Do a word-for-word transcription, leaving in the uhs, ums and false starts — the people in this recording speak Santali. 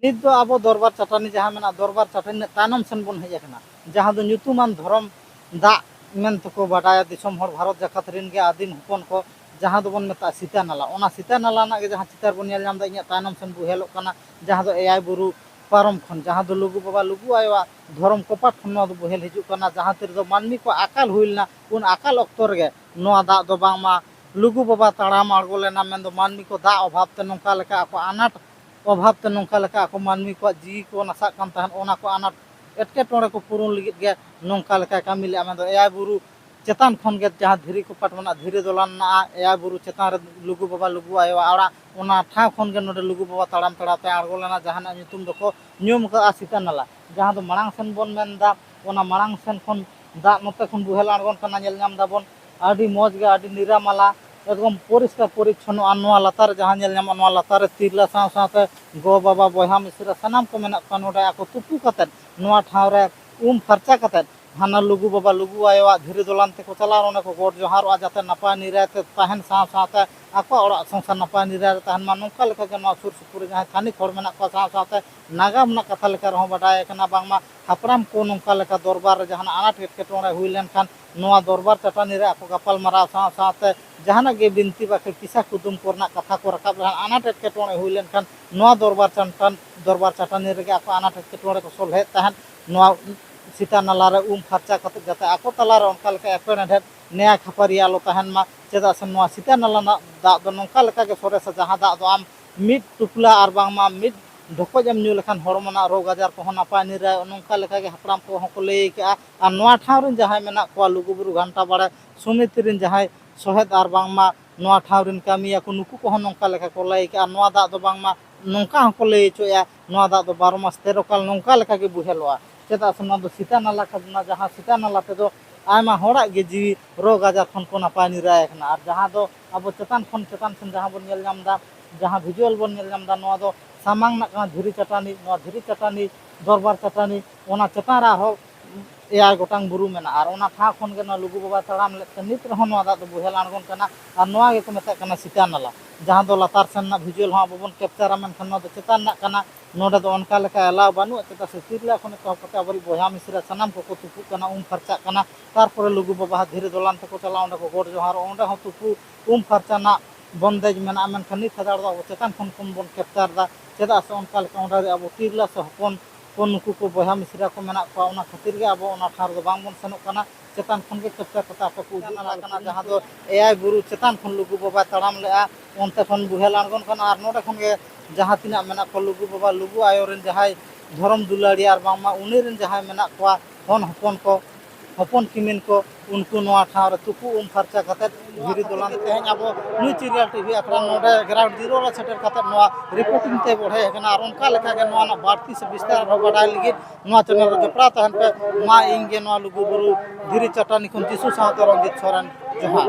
ᱱᱤᱛ ᱫᱚ ᱟᱵᱚ ᱫᱚᱨᱵᱟᱨ ᱪᱟᱹᱴᱟᱹᱱᱤ ᱡᱟᱦᱟᱸ ᱢᱮᱱᱟᱜᱼᱟ, ᱫᱚᱨᱵᱟᱨ ᱪᱟᱹᱴᱟᱹᱱᱤ ᱨᱮᱱᱟᱜ ᱛᱟᱭᱱᱚᱢ ᱥᱮᱱ ᱵᱚᱱ ᱦᱮᱡ ᱟᱠᱟᱱᱟ, ᱡᱟᱦᱟᱸ ᱫᱚ ᱧᱩᱛᱩᱢᱟᱱ ᱫᱷᱚᱨᱚᱢ ᱫᱟᱜ ᱢᱮᱱ ᱛᱮᱠᱚ ᱵᱟᱰᱟᱭᱟ ᱫᱤᱥᱚᱢ ᱦᱚᱲ, ᱵᱷᱟᱨᱚᱛ ᱡᱟᱠᱟᱛ ᱨᱮᱱ ᱜᱮ ᱟᱹᱫᱤᱢ ᱦᱚᱯᱚᱱ ᱠᱚ, ᱡᱟᱦᱟᱸ ᱫᱚᱵᱚᱱ ᱢᱮᱛᱟᱜᱼᱟ ᱥᱤᱛᱟ ᱱᱟᱞᱟ᱾ ᱚᱱᱟ ᱥᱤᱛᱟ ᱱᱟᱞᱟ ᱨᱮᱱᱟᱜ ᱜᱮ ᱡᱟᱦᱟᱸ ᱪᱤᱛᱟᱹᱨ ᱵᱚᱱ ᱧᱮᱞ ᱧᱟᱢ ᱮᱫᱟ, ᱤᱧᱟᱹᱜ ᱛᱟᱭᱱᱚᱢ ᱥᱮᱱ ᱵᱚᱦᱮᱞᱚᱜ ᱠᱟᱱᱟ, ᱡᱟᱦᱟᱸ ᱫᱚ ᱮᱭᱟᱭ ᱵᱩᱨᱩ ᱯᱟᱨᱚᱢ ᱠᱷᱚᱱ, ᱡᱟᱦᱟᱸ ᱫᱚ ᱞᱩᱜᱩ ᱵᱟᱵᱟ ᱞᱩᱜᱩ ᱟᱭᱳᱣᱟᱜ ᱫᱷᱚᱨᱚᱢ ᱠᱚᱯᱟᱴ ᱠᱷᱚᱱ ᱱᱚᱣᱟ ᱫᱚ ᱵᱚᱦᱮᱞ ᱦᱤᱡᱩᱜ ᱠᱟᱱᱟ, ᱡᱟᱦᱟᱸ ᱛᱤ ᱨᱮᱫᱚ ᱢᱟᱹᱱᱢᱤ ᱠᱚ ᱟᱠᱟᱞ ᱦᱩᱭ ᱞᱮᱱᱟ, ᱩᱱ ᱟᱠᱟᱞ ᱚᱠᱛᱚ ᱨᱮᱜᱮ ᱱᱚᱣᱟ ᱫᱟᱜ ᱫᱚ ᱵᱟᱝᱢᱟ ᱞᱩᱜᱩ ᱵᱟᱵᱟ ᱛᱟᱲᱟᱢ ᱟᱬᱜᱚ ᱞᱮᱱᱟ, ᱢᱮᱱᱫᱚ ᱢᱟᱹᱱᱢᱤ ᱠᱚ ᱫᱟᱜ ᱚᱵᱷᱟᱵ ᱛᱮ ᱱᱚᱝᱠᱟ ᱞᱮᱠᱟ ᱟᱠᱚ ᱟᱱᱟᱴ ᱚᱵᱷᱟᱵ ᱛᱮ ᱱᱚᱝᱠᱟ ᱞᱮᱠᱟ ᱟᱠᱚ ᱢᱟᱹᱱᱢᱤ ᱠᱚᱣᱟᱜ ᱡᱤᱣᱤ ᱠᱚ ᱱᱟᱥᱟᱜ ᱠᱟᱱ ᱛᱟᱦᱮᱸᱫ, ᱚᱱᱟ ᱠᱚ ᱟᱱᱟᱴ ᱮᱴᱠᱮᱴᱚᱬᱮ ᱠᱚ ᱯᱩᱨᱩᱱ ᱞᱟᱹᱜᱤᱫ ᱜᱮ ᱱᱚᱝᱠᱟ ᱞᱮᱠᱟᱭ ᱠᱟᱹᱢᱤ ᱞᱮᱫᱼᱟ᱾ ᱢᱮᱱᱫᱚ ᱮᱭᱟᱭ ᱵᱩᱨᱩ ᱪᱮᱛᱟᱱ ᱠᱷᱚᱱ ᱜᱮ ᱡᱟᱦᱟᱸ ᱫᱷᱤᱨᱤ ᱠᱚᱯᱟᱴ ᱢᱮᱱᱟᱜᱼᱟ, ᱫᱷᱤᱨᱤ ᱫᱚᱞᱟᱱ ᱢᱮᱱᱟᱜᱼᱟ, ᱮᱭᱟᱭ ᱵᱩᱨᱩ ᱪᱮᱛᱟᱱ ᱨᱮ ᱞᱩᱜᱩ ᱵᱟᱵᱟ ᱞᱩᱜᱩ ᱟᱭᱳᱣᱟᱜ ᱚᱲᱟᱜ, ᱚᱱᱟ ᱴᱷᱟᱶ ᱠᱷᱚᱱ ᱜᱮ ᱱᱚᱰᱮ ᱞᱩᱜᱩ ᱵᱟᱵᱟ ᱛᱟᱲᱟᱢ ᱛᱟᱲᱟᱢ ᱛᱮ ᱟᱬᱜᱚ ᱞᱮᱱᱟ, ᱡᱟᱦᱟᱱᱟᱜ ᱧᱩᱛᱩᱢ ᱫᱚᱠᱚ ᱧᱩᱢ ᱟᱠᱟᱫᱼᱟ ᱥᱤᱛᱟ ᱱᱟᱞᱟ᱾ ᱡᱟᱦᱟᱸ ᱫᱚ ᱢᱟᱲᱟᱝ ᱥᱮᱱ ᱵᱚᱱ ᱢᱮᱱᱫᱟ, ᱚᱱᱟ ᱢᱟᱲᱟᱝ ᱥᱮᱱ ᱠᱷᱚᱱ ᱫᱟᱜ ᱱᱚᱛᱮ ᱠᱷᱚᱱ ᱵᱚᱦᱮᱞ ᱟᱬᱜᱚᱱ ᱠᱟᱱᱟ, ᱧᱮᱞ ᱧᱟᱢ ᱫᱟᱵᱚᱱ ᱟᱹᱰᱤ ᱢᱚᱡᱽ ᱜᱮ, ᱟᱹᱰᱤ ᱱᱤᱨᱟᱢᱟᱞᱟ, ᱮᱠᱫᱚᱢ ᱯᱚᱨᱤᱥᱠᱟᱨ ᱯᱚᱨᱤᱪᱷᱚᱱᱱᱚ᱾ ᱟᱨ ᱱᱚᱣᱟ ᱞᱟᱛᱟᱨ ᱨᱮ ᱡᱟᱦᱟᱸ ᱧᱮᱞ ᱧᱟᱢᱚᱜᱼᱟ, ᱱᱚᱣᱟ ᱞᱟᱛᱟᱨ ᱨᱮ ᱛᱤᱨᱞᱟᱹ ᱥᱟᱶ ᱥᱟᱶᱛᱮ ᱜᱚ ᱵᱟᱵᱟ ᱵᱚᱭᱦᱟ ᱢᱤᱥᱨᱟ ᱥᱟᱱᱟᱢ ᱠᱚ ᱢᱮᱱᱟᱜ ᱠᱚᱣᱟ᱾ ᱱᱚᱰᱮ ᱟᱠᱚ ᱛᱩᱯᱩ ᱠᱟᱛᱮᱫ, ᱱᱚᱣᱟ ᱴᱷᱟᱶ ᱨᱮ ᱩᱢ ᱯᱷᱟᱨᱪᱟ ᱠᱟᱛᱮᱫ, ᱦᱟᱱᱟ ᱞᱩᱜᱩ ᱵᱟᱵᱟ ᱞᱩᱜᱩ ᱟᱭᱳᱣᱟᱜ ᱫᱷᱤᱨᱤ ᱫᱚᱞᱟᱱ ᱛᱮᱠᱚ ᱪᱟᱞᱟᱣ, ᱚᱸᱰᱮ ᱠᱚ ᱜᱚᱰ ᱡᱚᱦᱟᱨᱚᱜᱼᱟ, ᱡᱟᱛᱮ ᱱᱟᱯᱟᱭ ᱱᱤᱨᱟᱭ ᱛᱮ ᱛᱟᱦᱮᱱ ᱥᱟᱶ ᱥᱟᱶᱛᱮ ᱟᱠᱚᱣᱟᱜ ᱚᱲᱟᱜ ᱥᱚᱝᱥᱟᱨ ᱱᱟᱯᱟᱭ ᱱᱤᱨᱟᱭ ᱨᱮ ᱛᱟᱦᱮᱱ ᱢᱟ᱾ ᱱᱚᱝᱠᱟ ᱞᱮᱠᱟᱜᱮ ᱱᱚᱣᱟ ᱥᱩᱨ ᱥᱩᱯᱩᱨ ᱨᱮ ᱡᱟᱦᱟᱸᱭ ᱛᱷᱟᱹᱱᱤᱠ ᱦᱚᱲ ᱢᱮᱱᱟᱜ ᱠᱚᱣᱟ, ᱥᱟᱶ ᱥᱟᱶᱛᱮ ᱱᱟᱜᱟᱢ ᱨᱮᱱᱟᱜ ᱠᱟᱛᱷᱟ ᱞᱮᱠᱟ ᱨᱮᱦᱚᱸ ᱵᱟᱰᱟᱭ ᱟᱠᱟᱱᱟ, ᱵᱟᱝᱢᱟ ᱦᱟᱯᱲᱟᱢ ᱠᱚ ᱱᱚᱝᱠᱟ ᱞᱮᱠᱟ ᱫᱚᱨᱵᱟᱨ ᱨᱮ ᱡᱟᱦᱟᱱᱟᱜ ᱟᱱᱟᱴ ᱮᱴᱠᱮᱴᱚᱬᱮ ᱦᱩᱭ ᱞᱮᱱᱠᱷᱟᱱ, ᱱᱚᱣᱟ ᱫᱚᱨᱵᱟᱨ ᱪᱟᱹᱴᱟᱹᱱᱤ ᱨᱮ ᱟᱠᱚ ᱜᱟᱯᱟᱞ ᱢᱟᱨᱟᱣ ᱥᱟᱶ ᱥᱟᱶᱛᱮ ᱡᱟᱦᱟᱱᱟᱜ ᱜᱮ ᱵᱤᱱᱛᱤ ᱵᱟᱠᱷᱮᱲ, ᱠᱤᱥᱟ ᱠᱩᱫᱩᱢ ᱠᱚᱨᱮᱱᱟᱜ ᱠᱟᱛᱷᱟ ᱠᱚ ᱨᱟᱠᱟᱵ ᱞᱮᱠᱷᱟᱱ, ᱟᱱᱟᱴ ᱮᱴᱠᱮᱴᱚᱬᱮ ᱦᱩᱭ ᱞᱮᱱᱠᱷᱟᱱ, ᱱᱚᱣᱟ ᱫᱚᱨᱵᱟᱨ ᱪᱟᱹᱴᱟᱹᱱ, ᱫᱚᱨᱵᱟᱨ ᱪᱟᱹᱴᱟᱹᱱᱤ ᱨᱮᱜᱮ ᱟᱠᱚ ᱟᱱᱟᱴ ᱮᱴᱠᱮᱴᱚᱬᱮ ᱠᱚ ᱥᱚᱞᱦᱮᱭᱮᱫ ᱛᱟᱦᱮᱸᱫ᱾ ᱱᱚᱣᱟ ᱥᱤᱛᱟ ᱱᱟᱞᱟ ᱨᱮ ᱩᱢ ᱯᱷᱟᱨᱪᱟ ᱠᱟᱛᱮ ᱡᱟᱛᱮ ᱟᱠᱚ ᱛᱟᱞᱟᱨᱮ ᱚᱱᱠᱟ ᱞᱮᱠᱟ ᱮᱯᱮᱨ ᱮᱸᱰᱮᱫ, ᱱᱮᱭᱟ ᱠᱷᱟᱹᱯᱟᱹᱨᱤ ᱟᱞᱚ ᱛᱟᱦᱮᱱ ᱢᱟ, ᱪᱮᱫᱟᱜ ᱥᱮ ᱱᱚᱣᱟ ᱥᱤᱛᱟ ᱱᱟᱞᱟ ᱨᱮᱱᱟᱜ ᱫᱟᱜ ᱫᱚ ᱱᱚᱝᱠᱟ ᱞᱮᱠᱟᱜᱮ ᱥᱚᱨᱮᱥᱟ, ᱡᱟᱦᱟᱸ ᱫᱟᱜ ᱫᱚ ᱟᱢ ᱢᱤᱫ ᱴᱩᱯᱞᱟ ᱟᱨ ᱵᱟᱝᱢᱟ ᱢᱤᱫ ᱰᱷᱚᱠᱚᱡ ᱮᱢ ᱧᱩ ᱞᱮᱠᱷᱟᱱ ᱦᱚᱲᱢᱚ ᱨᱮᱱᱟᱜ ᱨᱳᱜᱽ ᱟᱡᱟᱨ ᱠᱚᱦᱚᱸ ᱱᱟᱯᱟᱭ ᱱᱤᱨᱟᱭ, ᱱᱚᱝᱠᱟ ᱞᱮᱠᱟᱜᱮ ᱦᱟᱯᱲᱟᱢ ᱠᱚᱦᱚᱸ ᱠᱚ ᱞᱟᱹᱭ ᱟᱠᱟᱫᱼᱟ᱾ ᱟᱨ ᱱᱚᱣᱟ ᱴᱷᱟᱶ ᱨᱮᱱ ᱡᱟᱦᱟᱸᱭ ᱢᱮᱱᱟᱜ ᱠᱚᱣᱟ, ᱞᱩᱜᱩᱵᱩᱨᱩ ᱜᱷᱟᱱᱴᱟ ᱵᱟᱲᱮ ᱥᱚᱢᱤᱛᱤ ᱨᱮᱱ ᱡᱟᱦᱟᱸᱭ ᱥᱚᱦᱮᱫ ᱟᱨ ᱵᱟᱝᱢᱟ ᱱᱚᱣᱟ ᱴᱷᱟᱶ ᱨᱮᱱ ᱠᱟᱹᱢᱤᱭᱟᱹ ᱠᱚ, ᱱᱩᱠᱩ ᱠᱚᱦᱚᱸ ᱱᱚᱝᱠᱟ ᱞᱮᱠᱟ ᱠᱚ ᱞᱟᱹᱭ ᱟᱠᱟᱫᱼᱟ᱾ ᱱᱚᱣᱟ ᱫᱟᱜ ᱫᱚ ᱵᱟᱝᱢᱟ ᱱᱚᱝᱠᱟ ᱦᱚᱸᱠᱚ ᱞᱟᱹᱭ ᱦᱚᱪᱚᱭᱮᱫᱼᱟ, ᱱᱚᱣᱟ ᱫᱟᱜ ᱫᱚ ᱵᱟᱨᱚ ᱢᱟᱥ ᱛᱮᱨᱚ ᱠᱟᱞ ᱱᱚᱝᱠᱟ ᱞᱮᱠᱟ ᱜᱮ ᱵᱚᱦᱮᱞᱚᱜᱼᱟ᱾ ᱪᱮᱫᱟᱜ ᱥᱮ ᱱᱚᱣᱟ ᱫᱚ ᱥᱤᱛᱟ ᱱᱟᱞᱟ ᱠᱟᱱᱟ, ᱡᱟᱦᱟᱸ ᱥᱤᱛᱟ ᱱᱟᱞᱟ ᱛᱮᱫᱚ ᱟᱭᱢᱟ ᱦᱚᱲᱟᱜ ᱜᱮ ᱡᱤᱣᱤ ᱨᱳᱜᱽ ᱟᱡᱟᱨ ᱠᱷᱚᱱ ᱠᱚ ᱱᱟᱯᱟᱭ ᱱᱤᱨᱟᱭ ᱟᱠᱟᱱᱟ᱾ ᱟᱨ ᱡᱟᱦᱟᱸ ᱫᱚ ᱟᱵᱚ ᱪᱮᱛᱟᱱ ᱠᱷᱚᱱ ᱪᱮᱛᱟᱱ ᱥᱮᱱ ᱡᱟᱦᱟᱸ ᱵᱚᱱ ᱧᱮᱞ ᱧᱟᱢ ᱮᱫᱟ, ᱡᱟᱦᱟᱸ visual ᱵᱚᱱ ᱧᱮᱞ ᱧᱟᱢ ᱮᱫᱟ, ᱱᱚᱣᱟ ᱫᱚ ᱥᱟᱢᱟᱝ ᱨᱮᱱᱟᱜ ᱠᱟᱱᱟ ᱫᱷᱤᱨᱤ ᱪᱟᱹᱴᱟᱹᱱᱤ᱾ ᱱᱚᱣᱟ ᱫᱷᱤᱨᱤ ᱪᱟᱹᱴᱟᱹᱱᱤ, ᱫᱚᱨᱵᱟᱨ ᱪᱟᱹᱴᱟᱹᱱᱤ, ᱚᱱᱟ ᱪᱮᱛᱟᱱ ᱨᱮ ᱟᱨᱦᱚᱸ ᱮᱭᱟᱭ ᱜᱚᱴᱟᱝ ᱵᱩᱨᱩ ᱢᱮᱱᱟᱜᱼᱟ᱾ ᱟᱨ ᱚᱱᱟ ᱴᱷᱟᱶ ᱠᱷᱚᱱ ᱜᱮ ᱱᱚᱣᱟ ᱞᱩᱜᱩ ᱵᱟᱵᱟᱭ ᱛᱟᱲᱟᱢ ᱞᱮᱫ ᱛᱮ ᱱᱤᱛ ᱨᱮᱦᱚᱸ ᱱᱚᱣᱟ ᱫᱟᱜ ᱫᱚ ᱵᱚᱦᱮᱞ ᱟᱬᱜᱚᱱ ᱠᱟᱱᱟ᱾ ᱟᱨ ᱱᱚᱣᱟ ᱜᱮᱠᱚ ᱢᱮᱛᱟᱜ ᱠᱟᱱᱟ ᱥᱤᱛᱟ ᱱᱟᱞᱟ, ᱡᱟᱦᱟᱸ ᱫᱚ ᱞᱟᱛᱟᱨ ᱥᱮᱱ ᱨᱮᱱᱟᱜ ᱵᱷᱤᱡᱩᱣᱟᱞ ᱦᱚᱸ ᱟᱵᱚ ᱵᱚᱱ ᱠᱮᱯᱪᱟᱨᱟ, ᱢᱮᱱᱠᱷᱟᱱ ᱱᱚᱣᱟ ᱫᱚ ᱪᱮᱛᱟᱱ ᱨᱮᱱᱟᱜ ᱠᱟᱱᱟ᱾ ᱱᱚᱰᱮ ᱫᱚ ᱚᱱᱠᱟ ᱞᱮᱠᱟ ᱮᱞᱟᱣ ᱵᱟᱹᱱᱩᱜᱼᱟ᱾ ᱪᱮᱫᱟᱜ ᱥᱮ ᱛᱤᱨᱞᱟᱹ ᱠᱷᱚᱱ ᱮᱛᱚᱦᱚᱵ ᱠᱟᱛᱮ ᱟᱵᱚᱨᱮᱱ ᱵᱚᱭᱦᱟ ᱢᱤᱥᱨᱟ ᱥᱟᱱᱟᱢ ᱠᱚᱠᱚ ᱛᱩᱯᱩᱜ ᱠᱟᱱᱟ, ᱩᱢ ᱯᱷᱟᱨᱪᱟᱜ ᱠᱟᱱᱟ᱾ ᱛᱟᱨᱯᱚᱨᱮ ᱞᱩᱜᱩ ᱵᱟᱵᱟ ᱫᱷᱤᱨᱤ ᱫᱚᱞᱟᱱ ᱛᱮᱠᱚ ᱪᱟᱞᱟᱜᱼᱟ, ᱚᱸᱰᱮ ᱠᱚ ᱜᱚᱰ ᱡᱚᱦᱟᱨᱚᱜᱼᱟ᱾ ᱚᱸᱰᱮ ᱦᱚᱸ ᱛᱩᱯᱩ ᱩᱢ ᱯᱷᱟᱨᱪᱟ ᱨᱮᱱᱟᱜ ᱵᱚᱱᱫᱮᱡᱽ ᱢᱮᱱᱟᱜᱼᱟ, ᱢᱮᱱᱠᱷᱟᱱ ᱱᱤᱛ ᱦᱟᱡᱟᱲ ᱫᱚ ᱟᱵᱚ ᱪᱮᱛᱟᱱ ᱠᱷᱚᱱ ᱠᱷᱚᱱ ᱵᱚᱱ ᱠᱮᱯᱪᱟᱨ ᱮᱫᱟ᱾ ᱪᱮᱫᱟᱜ ᱥᱮ ᱚᱱᱠᱟ ᱞᱮᱠᱟ ᱚᱸᱰᱮ ᱟᱵᱚ ᱛᱤᱨᱞᱟᱹ ᱥᱮ ᱦᱚᱯᱚᱱ ᱠᱚ, ᱱᱩᱠᱩ ᱠᱚ ᱵᱚᱭᱦᱟ ᱢᱤᱥᱨᱟ ᱠᱚ ᱢᱮᱱᱟᱜ ᱠᱚᱣᱟ, ᱚᱱᱟ ᱠᱷᱟᱹᱛᱤᱨ ᱜᱮ ᱟᱵᱚ ᱚᱱᱟ ᱴᱷᱟᱶ ᱨᱮᱫᱚ ᱵᱟᱝ ᱵᱚᱱ ᱥᱮᱱᱚᱜ ᱠᱟᱱᱟ᱾ ᱪᱮᱛᱟᱱ ᱠᱷᱚᱱ ᱜᱮ ᱠᱮᱯᱪᱟᱨ ᱠᱟᱛᱮ ᱟᱯᱮ ᱠᱚ ᱩᱫᱩᱜ ᱟᱞᱮ ᱠᱟᱱᱟ, ᱡᱟᱦᱟᱸ ᱫᱚ ᱮᱭᱟᱭ ᱵᱩᱨᱩ ᱪᱮᱛᱟᱱ ᱠᱷᱚᱱ ᱞᱩᱜᱩ ᱵᱟᱵᱟᱭ ᱛᱟᱲᱟᱢ ᱞᱮᱜᱼᱟ, ᱚᱱᱛᱮ ᱠᱷᱚᱱ ᱵᱚᱦᱮᱞ ᱟᱬᱜᱚᱱ ᱠᱟᱱᱟ᱾ ᱟᱨ ᱱᱚᱰᱮ ᱠᱷᱚᱱ ᱜᱮ ᱡᱟᱦᱟᱸ ᱛᱤᱱᱟᱹᱜ ᱢᱮᱱᱟᱜ ᱠᱚᱣᱟ ᱞᱩᱜᱩ ᱵᱟᱵᱟ, ᱞᱩᱜᱩ ᱟᱭᱳ ᱨᱮᱱ ᱡᱟᱦᱟᱸᱭ ᱫᱷᱚᱨᱚᱢ ᱫᱩᱞᱟᱹᱲᱤᱭᱟᱹ ᱟᱨ ᱵᱟᱝᱢᱟ ᱩᱱᱤ ᱨᱮᱱ ᱡᱟᱦᱟᱸᱭ ᱢᱮᱱᱟᱜ ᱠᱚᱣᱟ ᱦᱚᱱ ᱦᱚᱯᱚᱱ ᱠᱚ, ᱦᱚᱯᱚᱱ ᱠᱤᱢᱤᱱ ᱠᱚ, ᱩᱱᱠᱩ ᱱᱚᱣᱟ ᱴᱷᱟᱶ ᱨᱮ ᱛᱩᱯᱩ ᱩᱢ ᱯᱷᱟᱨᱪᱟ ᱠᱟᱛᱮ ᱫᱷᱤᱨᱤ ᱫᱚᱞᱟᱱ ᱛᱮᱦᱮᱧ ᱟᱵᱚ ᱱᱤᱭᱩᱡᱽ ᱥᱤᱨᱤᱭᱟᱞ ᱴᱤᱵᱷᱤ ᱟᱠᱷᱲᱟ ᱱᱚᱰᱮ ᱜᱨᱟᱣᱩᱱᱰ ᱡᱤᱨᱳ ᱨᱮ ᱥᱮᱴᱮᱨ ᱠᱟᱛᱮ ᱱᱚᱣᱟ ᱨᱤᱯᱳᱨᱴᱤᱝ ᱛᱮ ᱵᱚᱲᱦᱮ ᱟᱠᱟᱱᱟ᱾ ᱟᱨ ᱚᱱᱠᱟ ᱞᱮᱠᱟ ᱜᱮ ᱱᱚᱣᱟ ᱨᱮᱱᱟᱜ ᱵᱟᱹᱲᱛᱤ ᱥᱮ ᱵᱤᱥᱛᱟᱨ ᱟᱨᱦᱚᱸ ᱵᱟᱰᱟᱭ ᱞᱟᱹᱜᱤᱫ ᱱᱚᱣᱟ ᱪᱮᱱᱮᱞ ᱨᱮ ᱡᱚᱯᱲᱟᱣ ᱛᱟᱦᱮᱱ ᱯᱮ᱾ ᱢᱟ ᱤᱧ ᱜᱮ ᱱᱚᱣᱟ ᱞᱩᱜᱩ ᱵᱩᱨᱩ ᱫᱷᱤᱨᱤ ᱪᱟᱹᱴᱟᱹᱱᱤ ᱠᱷᱚᱱ ᱡᱤᱥᱩ ᱥᱟᱶᱛᱮ ᱨᱚᱧᱡᱤᱛ ᱥᱚᱨᱮᱱ, ᱡᱚᱦᱟᱨ᱾